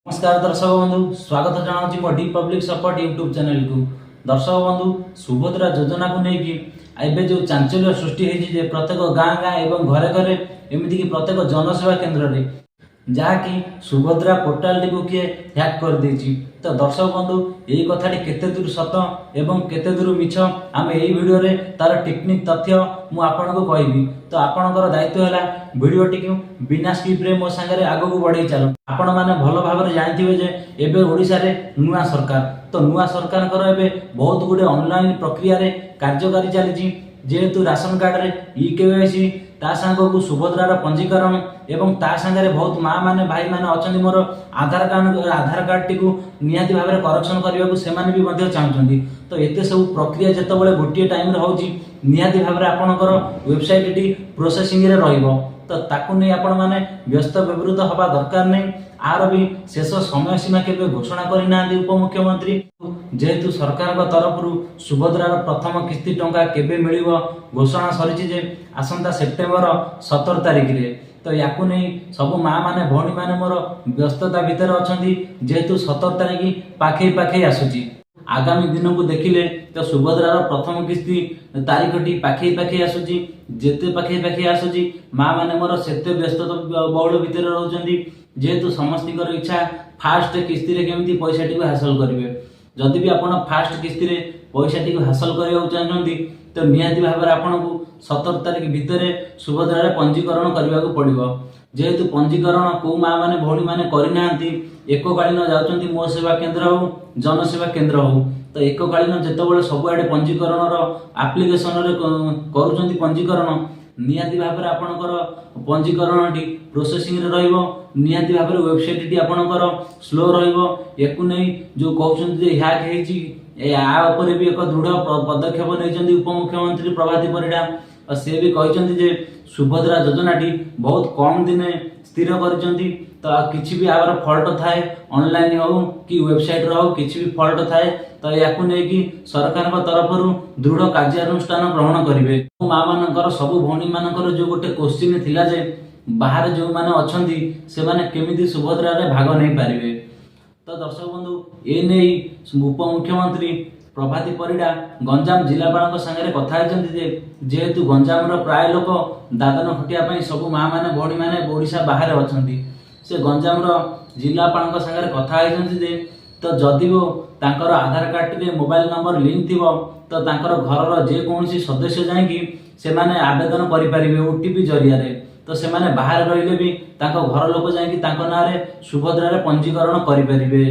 ନମସ୍କାର ଦର୍ଶକ ବନ୍ଧୁ, ସ୍ୱାଗତ ଜଣାଉଛି ମୋ ଡି ପବ୍ଲିକ ସପୋର୍ଟ ୟୁଟ୍ୟୁବ୍ ଚ୍ୟାନେଲକୁ। ଦର୍ଶକ ବନ୍ଧୁ, ସୁଭଦ୍ରା ଯୋଜନାକୁ ନେଇକି ଏବେ ଯେଉଁ ଚାଞ୍ଚଲ୍ୟ ସୃଷ୍ଟି ହେଇଛି ଯେ ପ୍ରତ୍ୟେକ ଗାଁ ଗାଁ ଏବଂ ଘରେ ଘରେ, ଏମିତିକି ପ୍ରତ୍ୟେକ ଜନସେବା କେନ୍ଦ୍ରରେ, ଯାହାକି ସୁଭଦ୍ରା ପୋର୍ଟାଲଟିକୁ କିଏ ହ୍ୟାକ୍ କରିଦେଇଛି। ତ ଦର୍ଶକ ବନ୍ଧୁ, ଏଇ କଥାଟି କେତେ ଦୂର ସତ ଏବଂ କେତେ ଦୂର ମିଛ, ଆମେ ଏଇ ଭିଡ଼ିଓରେ ତାର ଟେକ୍ନିକ ତଥ୍ୟ ମୁଁ ଆପଣଙ୍କୁ କହିବି। ତ ଆପଣଙ୍କର ଦାୟିତ୍ୱ ହେଲା ଭିଡ଼ିଓଟିକୁ ବିନା ସ୍କିପ୍ରେ ମୋ ସାଙ୍ଗରେ ଆଗକୁ ବଢ଼େଇ ଚାଲ। ଆପଣମାନେ ଭଲ ଭାବରେ ଜାଣିଥିବେ ଯେ ଏବେ ଓଡ଼ିଶାରେ ନୂଆ ସରକାର। ତ ନୂଆ ସରକାରଙ୍କର ଏବେ ବହୁତ ଗୁଡ଼ିଏ ଅନଲାଇନ ପ୍ରକ୍ରିୟାରେ କାର୍ଯ୍ୟକାରୀ ଚାଲିଛି। ଯେହେତୁ ରାସନ କାର୍ଡରେ ଇ କେୱାଇସି, ତା ସାଙ୍ଗକୁ ସୁଭଦ୍ରାର ପଞ୍ଜୀକରଣ ଏବଂ ତା ସାଙ୍ଗରେ ବହୁତ ମା ମାନେ, ଭାଇମାନେ ଅଛନ୍ତି ମୋର ଆଧାର କାର୍ଡଟିକୁ ନିହାତି ଭାବରେ କରେକ୍ସନ କରିବାକୁ ସେମାନେ ବି ମଧ୍ୟ ଚାହୁଁଛନ୍ତି। ତ ଏତେ ସବୁ ପ୍ରକ୍ରିୟା ଯେତେବେଳେ ଗୋଟିଏ ଟାଇମରେ ହେଉଛି, ନିହାତି ଭାବରେ ଆପଣଙ୍କର ୱେବସାଇଟଟି ପ୍ରୋସେସିଂରେ ରହିବ। ତ ତାକୁ ନେଇ ଆପଣମାନେ ବ୍ୟସ୍ତ ବିବ୍ରତ ହେବା ଦରକାର ନାହିଁ। ଆର ବି ଶେଷ ସମୟ ସୀମା କେବେ ଘୋଷଣା କରିନାହାନ୍ତି ଉପମୁଖ୍ୟମନ୍ତ୍ରୀ। ଯେହେତୁ ସରକାରଙ୍କ ତରଫରୁ ସୁଭଦ୍ରାର ପ୍ରଥମ କିସ୍ତି ଟଙ୍କା କେବେ ମିଳିବ ଘୋଷଣା ସରିଛି ଯେ ଆସନ୍ତା ସେପ୍ଟେମ୍ବର 17 ତାରିଖରେ। ତ ୟାକୁ ନେଇ ସବୁ ମା ମାନେ, ଭଉଣୀମାନେ ମୋର ବ୍ୟସ୍ତତା ଭିତରେ ଅଛନ୍ତି, ଯେହେତୁ 17 ତାରିଖ ପାଖେଇ ପାଖେଇ ଆସୁଛି। ଆଗାମୀ ଦିନକୁ ଦେଖିଲେ ତ ସୁଭଦ୍ରାର ପ୍ରଥମ କିସ୍ତି ତାରିଖଟି ପାଖେଇ ପାଖେଇ ଆସୁଛି। ଯେତେ ପାଖେଇ ପାଖେଇ ଆସୁଛି, ମା ମାନେ ମୋର ସେତେ ବ୍ୟସ୍ତତା ବହୁଳ ଭିତରେ ରହୁଛନ୍ତି, ଯେହେତୁ ସମସ୍ତଙ୍କର ଇଚ୍ଛା ଫାଷ୍ଟ କିସ୍ତିରେ କେମିତି ପଇସାଟିକୁ ହାସଲ କରିବେ। ଯଦି ବି ଆପଣ ଫାଷ୍ଟ କିସ୍ତିରେ ପଇସାଟିକୁ ହାସଲ କରିବାକୁ ଚାହୁଁଛନ୍ତି, ତ ନିହାତି ଭାବରେ ଆପଣଙ୍କୁ 17 ତାରିଖ ଭିତରେ ସୁଭଦ୍ରାରେ ପଞ୍ଜୀକରଣ କରିବାକୁ ପଡ଼ିବ। ଯେହେତୁ ପଞ୍ଜୀକରଣ କୋଉ ମା ମାନେ, ଭଉଣୀମାନେ କରିନାହାନ୍ତି, ଏକକାଳୀନ ଯାଉଛନ୍ତି ମୋ ସେବା କେନ୍ଦ୍ର ହଉ, ଜନସେବା କେନ୍ଦ୍ର ହଉ। ତ ଏକକାଳୀନ ଯେତେବେଳେ ସବୁଆଡ଼େ ପଞ୍ଜୀକରଣର ଆପ୍ଲିକେସନରେ କରୁଛନ୍ତି ପଞ୍ଜୀକରଣ, ନିହାତି ଭାବରେ ଆପଣଙ୍କର ପଞ୍ଜୀକରଣଟି ପ୍ରୋସେସିଂରେ ରହିବ। ନିହାତି ଭାବରେ ୱେବସାଇଟଟି ଆପଣଙ୍କର ସ୍ଲୋ ରହିବ। ୟାକୁ ନେଇ ଯେଉଁ କହୁଛନ୍ତି ଯେ ହ୍ୟାକ୍ ହେଇଛି, ୟା ଉପରେ ବି ଏକ ଦୃଢ଼ ପଦକ୍ଷେପ ନେଇଛନ୍ତି ଉପମୁଖ୍ୟମନ୍ତ୍ରୀ ପ୍ରଭାତୀ ପରିଡ଼ା। ଆଉ ସେ ବି କହିଛନ୍ତି ଯେ ସୁଭଦ୍ରା ଯୋଜନାଟି ବହୁତ କମ ଦିନେ ସ୍ଥିର କରିଛନ୍ତି। ତ କିଛି ବି ଆର ଫଲ୍ଟ ଥାଏ, ଅନଲାଇନ ହଉ କି ୱେବସାଇଟର ହଉ, କିଛି ବି ଫଲ୍ଟ ଥାଏ, ତ ୟାକୁ ନେଇକି ସରକାରଙ୍କ ତରଫରୁ ଦୃଢ଼ କାର୍ଯ୍ୟାନୁଷ୍ଠାନ ଗ୍ରହଣ କରିବେ। ମା ମାନଙ୍କର, ସବୁ ଭଉଣୀ ମାନଙ୍କର ଯୋଉ ଗୋଟେ କୋଶ୍ଚିନ୍ ଥିଲା ଯେ ବାହାରେ ଯୋଉମାନେ ଅଛନ୍ତି, ସେମାନେ କେମିତି ସୁଭଦ୍ରାରେ ଭାଗ ନେଇପାରିବେ। ତ ଦର୍ଶକ ବନ୍ଧୁ, ଏ ନେଇ ଉପମୁଖ୍ୟମନ୍ତ୍ରୀ ପ୍ରଭାତୀ ପରିଡ଼ା ଗଞ୍ଜାମ ଜିଲ୍ଲାପାଳଙ୍କ ସାଙ୍ଗରେ କଥା ହେଇଛନ୍ତି ଯେ ଯେହେତୁ ଗଞ୍ଜାମର ପ୍ରାୟ ଲୋକ ଦାଦନ ଖଟିବା ପାଇଁ ସବୁ ମା ମାନେ, ଭଉଣୀମାନେ ଓଡ଼ିଶା ବାହାରେ ଅଛନ୍ତି, ସେ ଗଞ୍ଜାମର ଜିଲ୍ଲାପାଳଙ୍କ ସାଙ୍ଗରେ କଥା ହେଇଛନ୍ତି ଯେ ତ ଯଦିଓ ତାଙ୍କର ଆଧାର କାର୍ଡଟିରେ ମୋବାଇଲ ନମ୍ବର ଲିଙ୍କ ଥିବ, ତ ତାଙ୍କର ଘରର ଯେକୌଣସି ସଦସ୍ୟ ଯାଇକି ସେମାନେ ଆବେଦନ କରିପାରିବେ ଓଟିପି ଜରିଆରେ। ତ ସେମାନେ ବାହାରେ ରହିଲେ ବି ତାଙ୍କ ଘର ଲୋକ ଯାଇକି ତାଙ୍କ ନାଁରେ ସୁଭଦ୍ରାରେ ପଞ୍ଜୀକରଣ କରିପାରିବେ।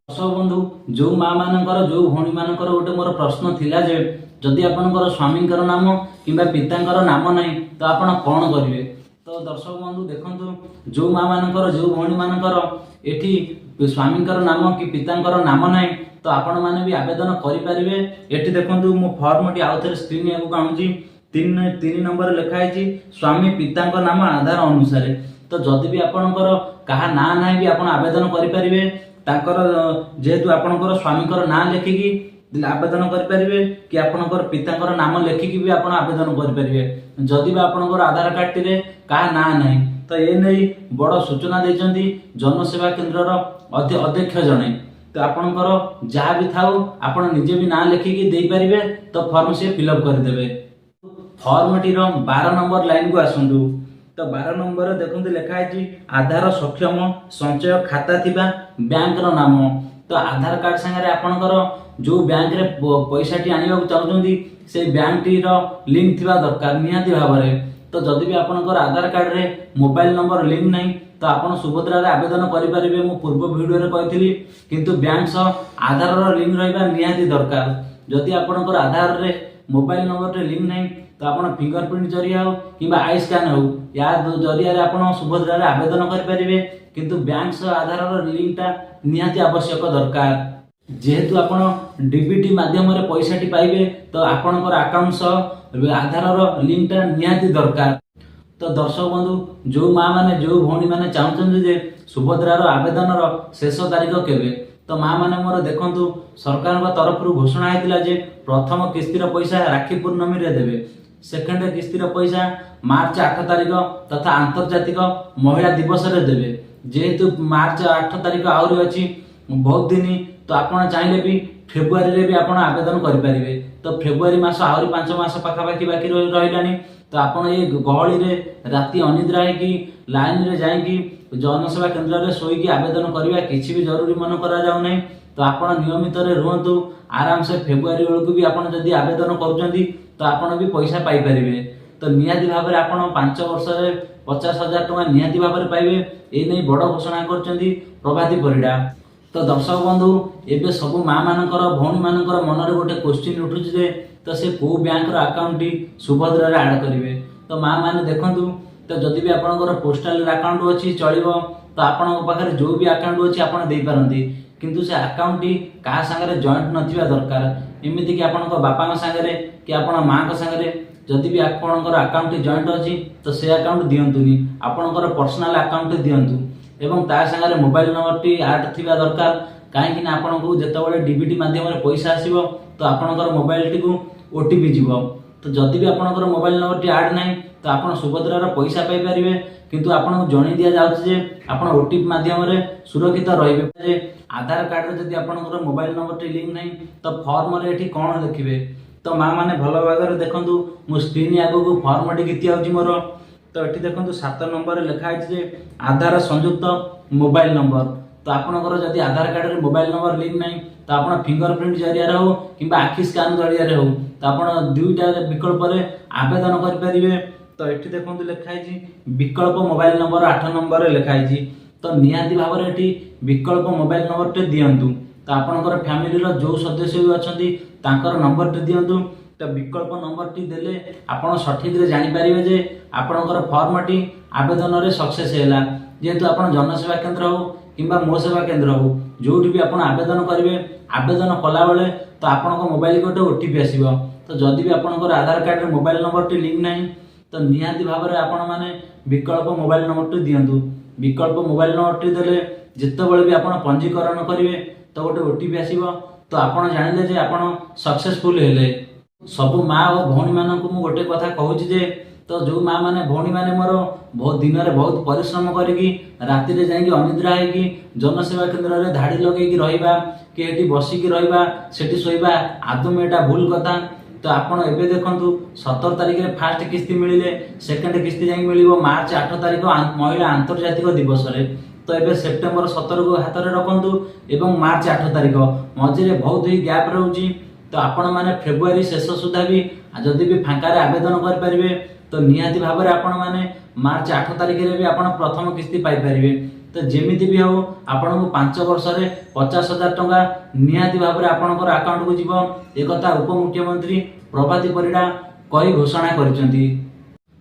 ଦର୍ଶକ ବନ୍ଧୁ, ଯୋଉ ମା ମାନଙ୍କର, ଯୋଉ ଭଉଣୀ ମାନଙ୍କର ଗୋଟେ ମୋର ପ୍ରଶ୍ନ ଥିଲା ଯେ ଯଦି ଆପଣଙ୍କର ସ୍ୱାମୀଙ୍କର ନାମ କିମ୍ବା ପିତାଙ୍କର ନାମ ନାହିଁ, ତ ଆପଣ କଣ କରିବେ? ତ ଦର୍ଶକ ବନ୍ଧୁ, ଦେଖନ୍ତୁ, ଯୋଉ ମା ମାନଙ୍କର, ଯୋଉ ଭଉଣୀ ମାନଙ୍କର ଏଠି ସ୍ୱାମୀଙ୍କର ନାମ କି ପିତାଙ୍କର ନାମ ନାହିଁ, ତ ଆପଣମାନେ ବି ଆବେଦନ କରିପାରିବେ। ଏଠି ଦେଖନ୍ତୁ, ମୁଁ ଫର୍ମଟି ଆଉ ଥରେ ସ୍କ୍ରିନ୍ ଆଗକୁ ଆଣୁଛି। ତିନି ନମ୍ବରରେ ଲେଖା ହେଇଛି ସ୍ୱାମୀ ପିତାଙ୍କ ନାମ ଆଧାର ଅନୁସାରେ। ତ ଯଦି ବି ଆପଣଙ୍କର କାହା ନାଁ ନାହିଁ ବି ଆପଣ ଆବେଦନ କରିପାରିବେ। ତାଙ୍କର ଯେହେତୁ ଆପଣଙ୍କର ସ୍ୱାମୀଙ୍କର ନାଁ ଲେଖିକି ଆବେଦନ କରିପାରିବେ କି ଆପଣଙ୍କର ପିତାଙ୍କର ନାମ ଲେଖିକି ବି ଆପଣ ଆବେଦନ କରିପାରିବେ, ଯଦି ବି ଆପଣଙ୍କର ଆଧାର କାର୍ଡଟିରେ କାହା ନାଁ ନାହିଁ। ତ ଏ ନେଇ ବଡ଼ ସୂଚନା ଦେଇଛନ୍ତି ଜନସେବା କେନ୍ଦ୍ରର ଅଧ୍ୟକ୍ଷ ଜଣେ। ତ ଆପଣଙ୍କର ଯାହା ବି ଥାଉ, ଆପଣ ନିଜେ ବି ନାଁ ଲେଖିକି ଦେଇପାରିବେ। ତ ଫର୍ମ ସିଏ ଫିଲ୍ଅପ୍ କରିଦେବେ। ଫର୍ମଟିର 12 ନମ୍ବର ଲାଇନକୁ ଆସନ୍ତୁ। ତ 12 ନମ୍ବରରେ ଦେଖନ୍ତୁ, ଲେଖା ହେଇଛି ଆଧାର ସକ୍ଷମ ସଞ୍ଚୟ ଖାତା ଥିବା ବ୍ୟାଙ୍କର ନାମ। ତ ଆଧାର କାର୍ଡ ସାଙ୍ଗରେ ଆପଣଙ୍କର ଯୋଉ ବ୍ୟାଙ୍କରେ ପଇସାଟି ଆଣିବାକୁ ଚାହୁଁଛନ୍ତି, ସେଇ ବ୍ୟାଙ୍କଟିର ଲିଙ୍କ ଥିବା ଦରକାର ନିହାତି ଭାବରେ। ତ ଯଦି ବି ଆପଣଙ୍କର ଆଧାର କାର୍ଡରେ ମୋବାଇଲ ନମ୍ବର ଲିଙ୍କ ନାହିଁ, ତ ଆପଣ ସୁଭଦ୍ରାରେ ଆବେଦନ କରିପାରିବେ, ମୁଁ ପୂର୍ବ ଭିଡ଼ିଓରେ କହିଥିଲି। କିନ୍ତୁ ବ୍ୟାଙ୍କ ସହ ଆଧାରର ଲିଙ୍କ ରହିବା ନିହାତି ଦରକାର। ଯଦି ଆପଣଙ୍କର ଆଧାରରେ ମୋବାଇଲ ନମ୍ବରରେ ଲିଙ୍କ ନାହିଁ, ତ ଆପଣ ଫିଙ୍ଗର ପ୍ରିଣ୍ଟ ଜରିଆ ହଉ କିମ୍ବା I scan ହଉ, ୟା ଜରିଆରେ ଆପଣ ସୁଭଦ୍ରାରେ ଆବେଦନ କରିପାରିବେ। କିନ୍ତୁ ବ୍ୟାଙ୍କ ସହ ଆଧାରର ଲିଙ୍କଟା ନିହାତି ଆବଶ୍ୟକ ଦରକାର। ଯେହେତୁ ଆପଣ ଡିବିଟି ମାଧ୍ୟମରେ ପଇସାଟି ପାଇବେ, ତ ଆପଣଙ୍କର ଆକାଉଣ୍ଟ ସହ ଆଧାରର ଲିଙ୍କଟା ନିହାତି ଦରକାର। ତ ଦର୍ଶକ ବନ୍ଧୁ, ଯୋଉ ମା ମାନେ, ଯୋଉ ଭଉଣୀ ମାନେ ଚାହୁଁଛନ୍ତି ଯେ ସୁଭଦ୍ରାର ଆବେଦନର ଶେଷ ତାରିଖ କେବେ, ତ ମା ମାନେ ମୋର ଦେଖନ୍ତୁ, ସରକାରଙ୍କ ତରଫରୁ ଘୋଷଣା ହେଇଥିଲା ଯେ ପ୍ରଥମ କିସ୍ତିର ପଇସା ରାକ୍ଷୀ ପୂର୍ଣ୍ଣମୀରେ ଦେବେ, ସେକେଣ୍ଡ କିସ୍ତିର ପଇସା ମାର୍ଚ୍ଚ 8 ତାରିଖ ତଥା ଆନ୍ତର୍ଜାତିକ ମହିଳା ଦିବସରେ ଦେବେ। ଯେହେତୁ ମାର୍ଚ୍ଚ 8 ତାରିଖ ଆହୁରି ଅଛି ବହୁତ ଦିନ, ତ ଆପଣ ଚାହିଁଲେ ବି ଫେବୃଆରୀରେ ବି ଆପଣ ଆବେଦନ କରିପାରିବେ। ତ ଫେବୃଆରୀ ମାସ ଆହୁରି 5 ମାସ ପାଖାପାଖି ବାକି ରହିଲାଣି। ତ ଆପଣ ଏଇ ଗହଳିରେ ରାତି ଅନିଦ୍ରା ହେଇକି ଲାଇନରେ ଯାଇକି ଜନସେବା କେନ୍ଦ୍ରରେ ଶୋଇକି ଆବେଦନ କରିବା କିଛି ବି ଜରୁରୀ ମନେ କରାଯାଉନାହିଁ। ତ ଆପଣ ନିୟମିତରେ ରୁହନ୍ତୁ ଆରାମସେ। ଫେବୃଆରୀ ବେଳକୁ ବି ଆପଣ ଯଦି ଆବେଦନ କରୁଛନ୍ତି, ତ ଆପଣ ବି ପଇସା ପାଇପାରିବେ। ତ ନିହାତି ଭାବରେ ଆପଣ 5 ବର୍ଷରେ 50,000 ଟଙ୍କା ନିହାତି ଭାବରେ ପାଇବେ। ଏ ନେଇ ବଡ଼ ଘୋଷଣା କରିଛନ୍ତି ପ୍ରଭାତୀ ପରିଡ଼ା। ତ ଦର୍ଶକ ବନ୍ଧୁ, ଏବେ ସବୁ ମା ମାନଙ୍କର, ଭଉଣୀ ମାନଙ୍କର ମନରେ ଗୋଟେ କୋଶ୍ଚିନ୍ ଉଠୁଛି ଯେ ତ ସେ କୋଉ ବ୍ୟାଙ୍କର ଆକାଉଣ୍ଟଟି ସୁଭଦ୍ରାରେ ଆଡ୍ କରିବେ? ତ ମା ମାନେ ଦେଖନ୍ତୁ, ତ ଯଦି ବି ଆପଣଙ୍କର ପୋଷ୍ଟାଲ ଆକାଉଣ୍ଟ ଅଛି ଚଳିବ। ତ ଆପଣଙ୍କ ପାଖରେ ଯୋଉ ବି ଆକାଉଣ୍ଟ ଅଛି ଆପଣ ଦେଇପାରନ୍ତି, କିନ୍ତୁ ସେ ଆକାଉଣ୍ଟଟି କାହା ସାଙ୍ଗରେ ଜଏଣ୍ଟ ନଥିବା ଦରକାର। ଏମିତିକି ଆପଣଙ୍କ ବାପାଙ୍କ ସାଙ୍ଗରେ କି ଆପଣ ମାଙ୍କ ସାଙ୍ଗରେ ଯଦି ବି ଆପଣଙ୍କର ଆକାଉଣ୍ଟଟି ଜଏଣ୍ଟ ଅଛି, ତ ସେ ଆକାଉଣ୍ଟ ଦିଅନ୍ତୁନି। ଆପଣଙ୍କର ପର୍ସନାଲ ଆକାଉଣ୍ଟ ଦିଅନ୍ତୁ ଏବଂ ତା ସାଙ୍ଗରେ ମୋବାଇଲ ନମ୍ବରଟି ଆଡ୍ ଥିବା ଦରକାର, କାହିଁକି ନା ଆପଣଙ୍କୁ ଯେତେବେଳେ ଡିବିଟି ମାଧ୍ୟମରେ ପଇସା ଆସିବ, ତ ଆପଣଙ୍କର ମୋବାଇଲଟିକୁ ଓଟିପି ଯିବ। ତ ଯଦି ବି ଆପଣଙ୍କର ମୋବାଇଲ ନମ୍ବରଟି ଆଡ୍ ନାହିଁ, ତ ଆପଣ ସୁଭଦ୍ରାର ପଇସା ପାଇପାରିବେ, କିନ୍ତୁ ଆପଣଙ୍କୁ ଜଣେଇ ଦିଆଯାଉଛି ଯେ ଆପଣ ଓଟିପି ମାଧ୍ୟମରେ ସୁରକ୍ଷିତ ରହିବେ। ଯେ ଆଧାର କାର୍ଡରେ ଯଦି ଆପଣଙ୍କର ମୋବାଇଲ ନମ୍ବରଟି ଲିଙ୍କ ନାହିଁ, ତ ଫର୍ମରେ ଏଠି କ'ଣ ଲେଖିବେ? ତ ମା ମାନେ ଭଲ ଭାବରେ ଦେଖନ୍ତୁ, ମୁଁ ସ୍କ୍ରିନ୍ ଆଗକୁ ଫର୍ମଟି ଗୀତି ଆଉଛି ମୋର। ତ ଏଠି ଦେଖନ୍ତୁ, 7 ନମ୍ବରରେ ଲେଖା ହେଇଛି ଯେ ଆଧାର ସଂଯୁକ୍ତ ମୋବାଇଲ ନମ୍ବର। ତ ଆପଣଙ୍କର ଯଦି ଆଧାର କାର୍ଡରେ ମୋବାଇଲ ନମ୍ବର ଲିଙ୍କ ନାହିଁ, ତ ଆପଣ ଫିଙ୍ଗର ପ୍ରିଣ୍ଟ ଜରିଆରେ ହଉ କିମ୍ବା ଆଖି ସ୍କାନ ଜରିଆରେ ହଉ, ତ ଆପଣ ଦୁଇଟା ବିକଳ୍ପରେ ଆବେଦନ କରିପାରିବେ। ତ ଏଠି ଦେଖନ୍ତୁ, ଲେଖା ହେଇଛି ବିକଳ୍ପ ମୋବାଇଲ ନମ୍ବର, 8 ନମ୍ବରରେ ଲେଖା ହେଇଛି। ତ ନିହାତି ଭାବରେ ଏଠି ବିକଳ୍ପ ମୋବାଇଲ ନମ୍ବରଟେ ଦିଅନ୍ତୁ। ତ ଆପଣଙ୍କର ଫ୍ୟାମିଲିର ଯୋଉ ସଦସ୍ୟ ବି ଅଛନ୍ତି, ତାଙ୍କର ନମ୍ବରଟି ଦିଅନ୍ତୁ। ତ ବିକଳ୍ପ ନମ୍ବରଟି ଦେଲେ ଆପଣ ସଠିକରେ ଜାଣିପାରିବେ ଯେ ଆପଣଙ୍କର ଫର୍ମଟି ଆବେଦନରେ ସକ୍ସେସ୍ ହେଲା। ଯେହେତୁ ଆପଣ ଜନସେବା କେନ୍ଦ୍ର ହଉ କିମ୍ବା ମୋ ସେବା କେନ୍ଦ୍ର ହଉ, ଯୋଉଠି ବି ଆପଣ ଆବେଦନ କରିବେ, ଆବେଦନ କଲାବେଳେ ତ ଆପଣଙ୍କ ମୋବାଇଲ ଗୋଟେ ଓଟିପି ଆସିବ। ତ ଯଦି ବି ଆପଣଙ୍କର ଆଧାର କାର୍ଡରେ ମୋବାଇଲ ନମ୍ବରଟି ଲିଙ୍କ ନାହିଁ, ତ ନିହାତି ଭାବରେ ଆପଣମାନେ ବିକଳ୍ପ ମୋବାଇଲ ନମ୍ବରଟି ଦିଅନ୍ତୁ। ବିକଳ୍ପ ମୋବାଇଲ ନମ୍ବରଟି ଦେଲେ ଯେତେବେଳେ ବି ଆପଣ ପଞ୍ଜୀକରଣ କରିବେ, ତ ଗୋଟେ ଓଟିପି ଆସିବ। ତ ଆପଣ ଜାଣିଲେ ଯେ ଆପଣ ସକ୍ସେସଫୁଲ ହେଲେ। ସବୁ ମା ଓ ଭଉଣୀମାନଙ୍କୁ ମୁଁ ଗୋଟେ କଥା କହୁଛି ଯେ ତ ଯୋଉ ମା ମାନେ, ଭଉଣୀମାନେ ମୋର ବହୁତ ଦିନରେ ବହୁତ ପରିଶ୍ରମ କରିକି ରାତିରେ ଯାଇକି ଅନିଦ୍ରା ହେଇକି ଜନସେବା କେନ୍ଦ୍ରରେ ଧାଡ଼ି ଲଗେଇକି ରହିବା କି ଏଠି ବସିକି ରହିବା, ସେଠି ଶୋଇବା, ଆଦୌ ଏଇଟା ଭୁଲ କଥା। ତ ଆପଣ ଏବେ ଦେଖନ୍ତୁ, 17 ତାରିଖରେ ଫାଷ୍ଟ କିସ୍ତି ମିଳିଲେ ସେକେଣ୍ଡ କିସ୍ତି ଯାଇକି ମିଳିବ ମାର୍ଚ୍ଚ 8 ତାରିଖ ମହିଳା ଆନ୍ତର୍ଜାତିକ ଦିବସରେ। ତ ଏବେ ସେପ୍ଟେମ୍ବର 17କୁ ହାତରେ ରଖନ୍ତୁ ଏବଂ ମାର୍ଚ୍ଚ 8 ତାରିଖ ମଝିରେ ବହୁତ ହି ଗ୍ୟାପ୍ ରହୁଛି। ତ ଆପଣମାନେ ଫେବୃଆରୀ ଶେଷ ସୁଦ୍ଧା ବି ଯଦି ବି ଫାଙ୍କାରେ ଆବେଦନ କରିପାରିବେ, ତ ନିହାତି ଭାବରେ ଆପଣମାନେ ମାର୍ଚ୍ଚ 8 ତାରିଖରେ ବି ଆପଣ ପ୍ରଥମ କିସ୍ତି ପାଇପାରିବେ। ତ ଯେମିତି ବି ହଉ, ଆପଣଙ୍କୁ 5 ବର୍ଷରେ 50,000 ଟଙ୍କା ନିହାତି ଭାବରେ ଆପଣଙ୍କର ଆକାଉଣ୍ଟକୁ ଯିବ। ଏକଥା ଉପମୁଖ୍ୟମନ୍ତ୍ରୀ ପ୍ରଭାତୀ ପରିଡ଼ା କହି ଘୋଷଣା କରିଛନ୍ତି।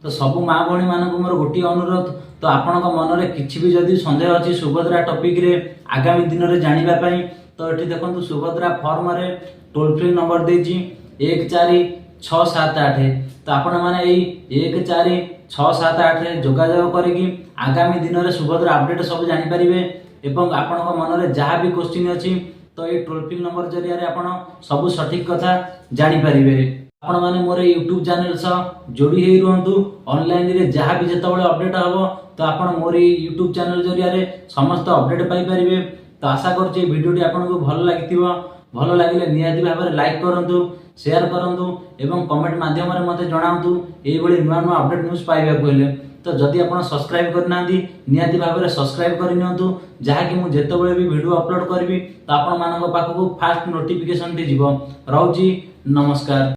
ତ ସବୁ ମା ଭଉଣୀ ମାନଙ୍କୁ ମୋର ଗୋଟିଏ ଅନୁରୋଧ, ତ ଆପଣଙ୍କ ମନରେ କିଛି ବି ଯଦି ସନ୍ଦେହ ଅଛି ସୁଭଦ୍ରା ଟପିକରେ ଆଗାମୀ ଦିନରେ ଜାଣିବା ପାଇଁ, ତ ଏଠି ଦେଖନ୍ତୁ, ସୁଭଦ୍ରା ଫର୍ମରେ ଟୋଲ ଫ୍ରି ନମ୍ବର ଦେଇଛି 14678। ତ ଆପଣମାନେ ଏଇ 14678ରେ ଯୋଗାଯୋଗ କରିକି ଆଗାମୀ ଦିନରେ ସୁଭଦ୍ରା ଅପଡେଟ୍ ସବୁ ଜାଣିପାରିବେ ଏବଂ ଆପଣଙ୍କ ମନରେ ଯାହା ବି କୋଶ୍ଚିନ୍ ଅଛି, ତ ଏଇ ଟୋଲ ଫ୍ରି ନମ୍ବର ଜରିଆରେ ଆପଣ ସବୁ ସଠିକ କଥା ଜାଣିପାରିବେ। ଆପଣମାନେ ମୋର ଏଇ ୟୁଟ୍ୟୁବ ଚ୍ୟାନେଲ ସହ ଯୋଡ଼ି ହେଇ ରୁହନ୍ତୁ। ଅନଲାଇନରେ ଯାହା ବି ଯେତେବେଳେ ଅପଡେଟ୍ ହବ, ତ ଆପଣ ମୋର ଏଇ ୟୁଟ୍ୟୁବ ଚ୍ୟାନେଲ ଜରିଆରେ ସମସ୍ତ ଅପଡେଟ୍ ପାଇପାରିବେ। ତ ଆଶା କରୁଛି ଏଇ ଭିଡ଼ିଓଟି ଆପଣଙ୍କୁ ଭଲ ଲାଗିଥିବ। ଭଲ ଲାଗିଲେ ନିହାତି ଭାବରେ ଲାଇକ୍ କରନ୍ତୁ, ସେୟାର କରନ୍ତୁ ଏବଂ କମେଣ୍ଟ ମାଧ୍ୟମରେ ମୋତେ ଜଣାନ୍ତୁ ଏଇଭଳି ନୂଆ ନୂଆ ଅପଡେଟ୍ ନ୍ୟୁଜ୍ ପାଇବାକୁ ହେଲେ। ତ ଯଦି ଆପଣ ସବସ୍କ୍ରାଇବ କରିନାହାନ୍ତି, ନିହାତି ଭାବରେ ସବସ୍କ୍ରାଇବ କରିନିଅନ୍ତୁ, ଯାହାକି ମୁଁ ଯେତେବେଳେ ବି ଭିଡ଼ିଓ ଅପଲୋଡ କରିବି, ତ ଆପଣମାନଙ୍କ ପାଖକୁ ଫାଷ୍ଟ ନୋଟିଫିକେସନଟି ଯିବ। ରହୁଛି, ନମସ୍କାର।